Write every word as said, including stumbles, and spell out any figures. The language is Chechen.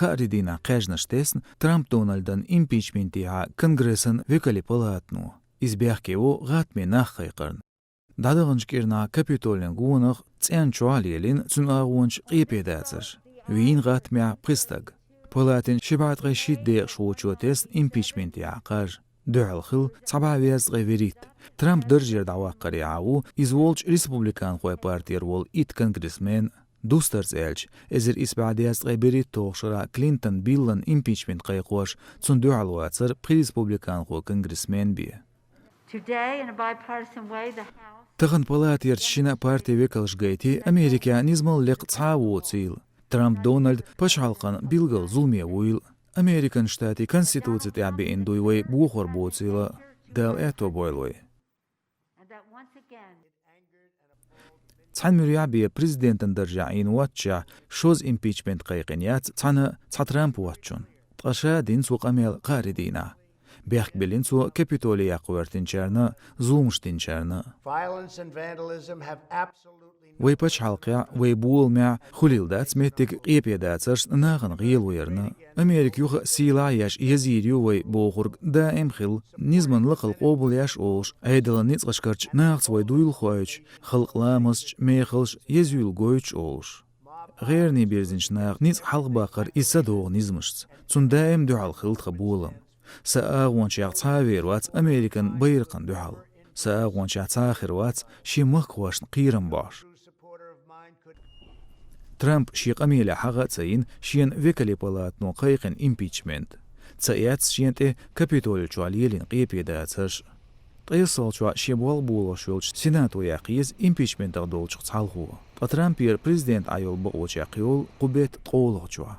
Кхаарин дийнахь кхаьжнаш тесна Трамп Дональдан импичментехьа Конгрессан векале палатано. Иза бехке ву гӀаттаме нах кхайкхарна. ДӀадаханчу кӀирнахь Капитолин гонах цӀен чохь лелийна цуьнан агӀончаша къепе дацарш. Вийна гӀаттамехь пхи стаг. Палатин ши бӀе ткъе шийтта декъашхочо тесна импичментехьа кхаж. Дуьхьал хилла цхьа бӀе дезткъе вуьрхӀитта. Трамп даржера дӀаваккхарехьа ву иза волчу республиканхойн партера волу итт конгрессмен. Дустарца аьлча, эзар исс бӀе дезткъе берхӀитталгӀачу шарахь Клинтон Биллан импичмент кхайкхош цунна дуьхьал вацара пхи республиканхо конгрессмен бен. Today, in a bipartisan way, the House Тахана палатера шина партин векалша гайти Америкехь низамал лекха цхьа а воцийла. Трамп Дональд пачхьалкхан билггал зуламе вуйла. Американ штатийн конституци тӀехь беана дуй вай бохор боцийла. Дала аьтто бойла вай. And that once again, Цхьана муьрехь бен президентан даржехь Ӏийна воццушехь шозза импичмент кхайкхина яц цхьана цхьа Трамп воцчунна. Ткъа ша дина цо къамел кхаарин дийнахь. Бехк биллина цо Капитоли яккха гӀоьртинчарна, зуламаш динчарна. Violence and vandalism have absolutely Вай пачхьалкхехь, вай боламехь хуьлийла дац меттиг къепе дацаршна, нахана гӀело ярна. Америка юха а сийлахь а еш езйийр ю вай бохург даим хилла, низаман лакхалла къобалъеш олуш, Ӏедалан ницкъашкарчу нахаца вай дуйла хоуьйтуш, халкъан ламасташ, мехаллаш езйийла гойтуш олуш. ГӀеранийн бирзинчу наха ницкъ хьалхабаккхар иза ца догӀу низамашца. Цунна даим дуьхьал хилла тхан болам. Сан агӀончех цхьа а вер вац Американ байракхна дуьхьал. Сан агӀончех цхьа а хир вац шен махкахошна кхерам бохьуш. Трамп шен къамелехь хьагӀ а ца йина шена векале палатано кхайкхина импичмент. Ца эцна шена тӀе Капитоли чохь лелийна къепе дацарш. ТкъессалгӀачохь шен болх болош йолчу Сенато яккха еза импичментах долчух цхьалхо. Ткъа Трампера президент Ӏан йолу бакъо чекхйолу кху беттан ткъолгӀачохь.